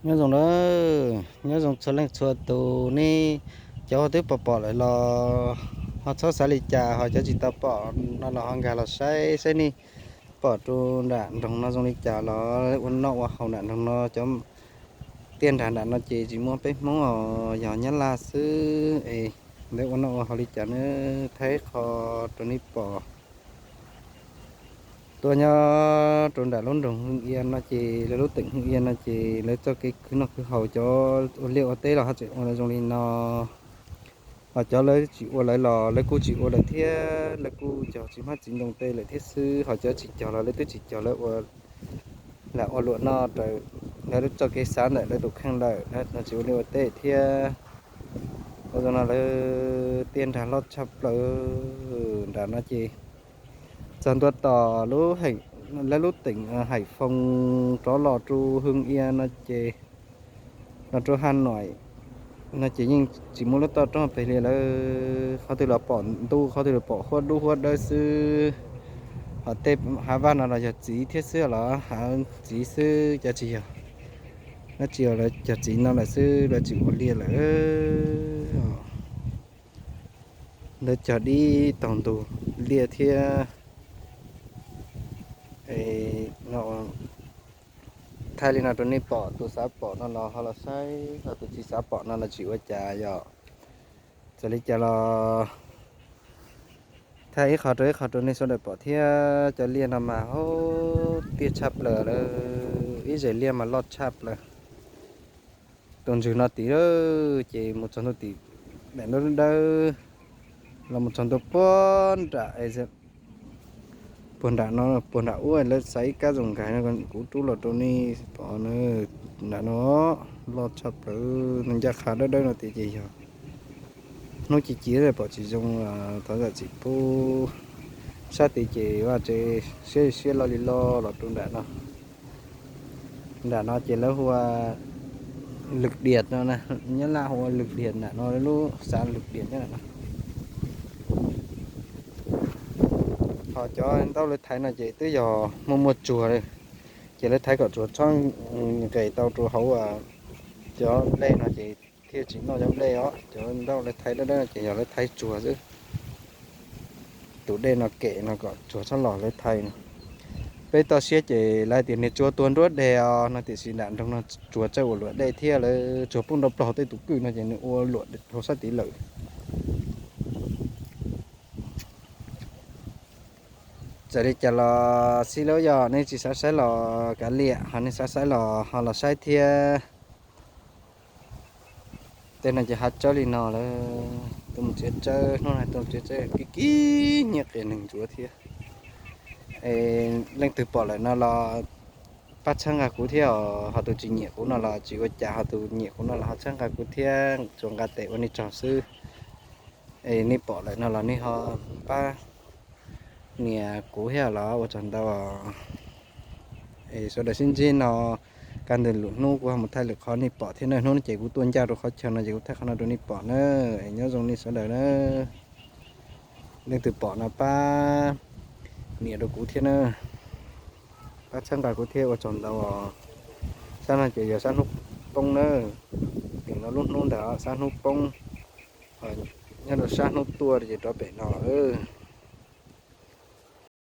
Nyob zoo na, nyob zoo txhua leej txhua tus nej, cov uas twb pom pom lawm los ho txhob xav li cas, ho cov tsis tau pom no los ho nkag los saib saib nej pom rau nram nroog no zoo li cas los ua noj ua haus nram nroog no. Cov tiaj nrag nram no ces tsis muaj peb Hmoob os, yog Nyab Laj xwb es lawv ua noj ua haus li cas na, thaij qho rau nej pom. Tuaj nyob rau nram lub nroog Hwj Ia no ces lawv lub teem Hwj Ia no ces lawv txoj kev khwv noj khwv haus cov ua liaj ua teb los ho tseem ua zoo li no. Ho cov lawv tsis ua lawv los lawv kuj tsis ua lawm thiab, lawv kuj cog tsis hmab txiv ntoo tej lawm thiab xwb. Ho cov tsis cog los lawv twb tsis cog, lawv ua lam ua luam noj raws lawv txoj kev xav ntawm lawv tus kheej lawm, lawv tsis ua liaj ua teb thiab. Ua zoo no lawv tiaj nrag loj tshaj plaws nram no ces txog ntua tom lub, lawv lub teem Haiv Foos rov los rau Hwj Ia no ces, los rau Has Noim no ces yeej tsis muaj lub toj roob pes li lawm, qhov twg los pom ntuj, qhov twg los pom huab dub huab dawb xwb. Ho tej hav vaj no los yog txiv thiab xwb los hav txiv xwb, cov tsis yog, lawv tsis yog, lawv cog txiv no lawm xwb, lawv tsis ua liaj lawm. Lawv cog dib taug ntug liaj thiab. Thaij li no rau nej pom, tus xav pom no los ho los saib, ho tus tsis xav pom no los tsis ua cas yom. Txawm li cas los thaij ib qho rau ib qho rau nej sawv daws pom thiab. Cov liaj no mas hauv tiaj tshaj plaws lawm, ib zes liaj mas loj tshaj plaws. Tus ntswg no tid ces mus txog ntua tim daim ntaub dawb los mus txog ntua puag nram, puag nram no, puag nram ub lawv xaiv ib kab zoo nkag no, kuv rub los rau nej pom na. Nram no loj tshaj plaws, ncaj qha dawb dawb no tid ces yog hnub ci ci pom tsis zoo, thov zam txim pub. Sab tid ces vaj tse siab siab loj li loj los rau nram no. Nram no ces lawv hu ua Lwm Diam no, Nyab Laj hu ua Lwm Diam nram no, lub xav Lwm Diam nyob nram no. Ho cov ntaub lawv thaiv no ces twb yog muaj muaj tsuag, ces lawv thaiv kom tsuag txhob nqes tau rau hauv cov dej no ces thiaj tsis noj cov dej os. Cov ntaub lawv thaiv dawb dawb no ces yog lawv thaiv tsuag xwb. Tus dej no kem no kom tsuag txhob los lawv thaiv no. Peb toj siab ces lawv tias niag tsuag tuag nruab deg os no, tiam sis nram nroog no tsuag txawj ua luam dej thiab, lawv tsuag poob nrov plaug tej tus kwj no ces nws ua luam hauv sab tid lawm. Txawm li cas los xij lub, yog nej tsis xav saib los kav liam, ho nej xav saib los ho los saib thiab. Tej no ces hav tsawb li no lawm, tuaj mus txiav tsawb, hnub no tuaj mus txiav tsawb kib kib nyiaj qias neeg ntsuav thiab. Es leej twg pom lawm no los pab txhawb nqa kuv thiab os, ho tus tsis nyiam kuv no los tsis ua cas, ho tus nyiam kuv no los ho txhawb nqa kuv thiab, tsuas nqa tes ua nej tsaug xwb. Es nej pom lawm no los nej ho pab nias kuv thiab los ua tsaug ntau. Es sawv daws sib ntsib no, kaj ntug lwm hnub kuv ho mus thaij lwm qhov nej pom thiab na. Hnub no ces kuv tuaj ncaj rau qhov chaw no ces kuv thaij qhov no rau nej pom na. Es nyob zoo nej sawv daws na, leej twg pom no pab nias rau kuv thiab na, pab txhawb nqa kuv thiab, ua tsaug ntau os. Sab no ces yog sab hnub poob na, tim no lub hnub ntawd sab hnub poob, nyob rau sab hnub tuaj ces rov pem no lawm.